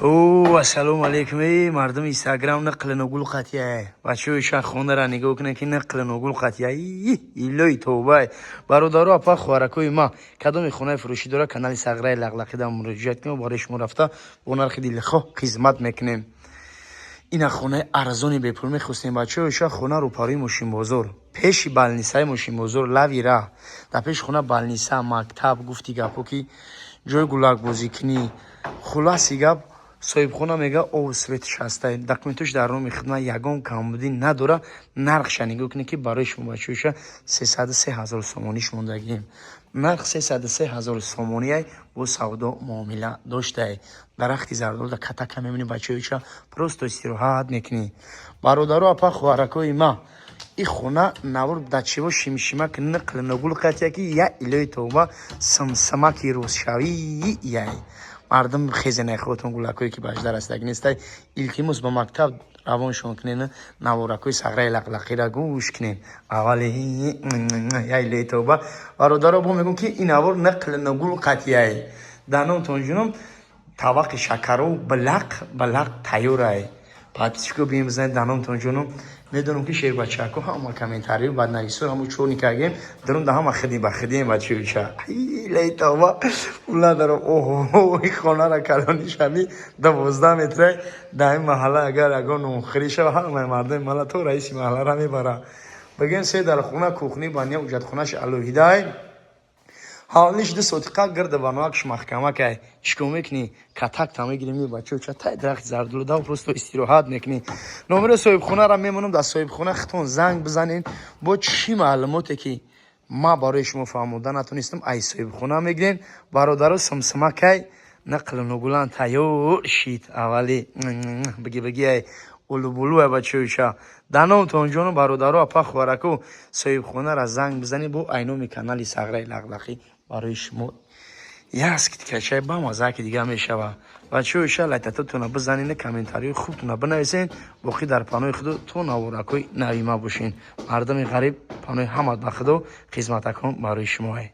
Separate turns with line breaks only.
О, ассалому алейкум, эй мардум Инстаграм, нақли ногул қатия. Бачаҳои шах хонара нигоҳ кунед, ки нақли ногул қатия. Илои тобай. Бародаро, апа, хоҳаракои ма, кадоми хонаи фурӯшӣ дора, канали Сағраи Лақлақида муроҷиат кунем, барои шумо рафта бо нархи дилхоҳ хизмат мекунем. Ина хонаи арзони бепул мехостем, бачаҳои шах. Хона рӯпарои мошинбозор, пеши балнисаи мошинбозор, лави раҳ. Дар пеши хона балниса, мактаб, гуфти гапҳо, ки ҷои гулакбозикунӣ. Хулоси гап, соҳибхона мега, об, светш ҳастай, документош дар номи хидмат, ягон камбудӣ надора. Нархша нигоҳ кунед, ки барои шумо, бачаҳоша, 303 000 сомониш мондагием. Нарх 303 000 сомонияй, бо савдо муомила доштай. Дарахти зардолу да катака мемонӣ, бачаҳоиша, просто истироҳат мекунӣ. Бародаро, апа, хоҳаракои ма, и хона навор дачиво шимшимак, нақл ногул қатия, ки я илои тоба, симсимаки рӯзшавӣ яй. Мардум, хезенай худатон, гулакое ки баждар астаг нестай, илтимос, ба мактаб равоншон кунен, наворакои Сағраи Лақлақира гӯш кунен. Аввали я илои тоба, бародаро, бо мегӯм, ки ин навор нақл ногул қатияй. Дар номтон ҷуном тавақи шакару билақ билақ тайёрай. Подписчико бием бизанед. Дар номтон ҷуном, медонам, ки шербачако ҳама комментарию баднависо, ҳамо чорни кардем, дарум да ҳама хиди ба хидием. Бачаюча, лейтова ула даром. Оҳо, и хонара калони шави 12 метрай. Дар ин маҳалла агар ягон нонхӯрӣ шава, ҳамаи мардуми маҳалла то раиси маҳаллара мебара. Бигем, се дар хона, кухни, баня, уҷатхонаш алоҳидай, ҳавлиш 2 сотиқа, гирда баноакш маҳкама кай. Чикор мекунӣ? Катакта мегирӣ, бачаоча, тай дарахти зардолу дав просто истироҳат мекунӣ. Номери соҳибхонара мемонам, дар соҳибхона хитон занг бизанед. Бо чӣ маълумоте, ки ма барои шумо фаҳмода натонистам, ай соҳибхона мегирен. Бародаро, симсимакай, нақл нугулан тайёр шид. Аввали биги биги ай улубулу ай, бачаюча. Дар номтон ҷону, бародаро, апа, хоҳараку, соҳибхонара занг бизанед, бо айноми канали Сағраи Лақлақӣ барои шумо як скидкачай бамазаки дига мешава. Бачаҳоиша, лайкатотона бизанед, комментариҳои хубтона бинависен. Боқӣ дар паноҳи Худо то наворакҳои нави ма бошен. Мардуми ғариб, паноҳи ҳамат ба Худо, хизматакон барои шумоае.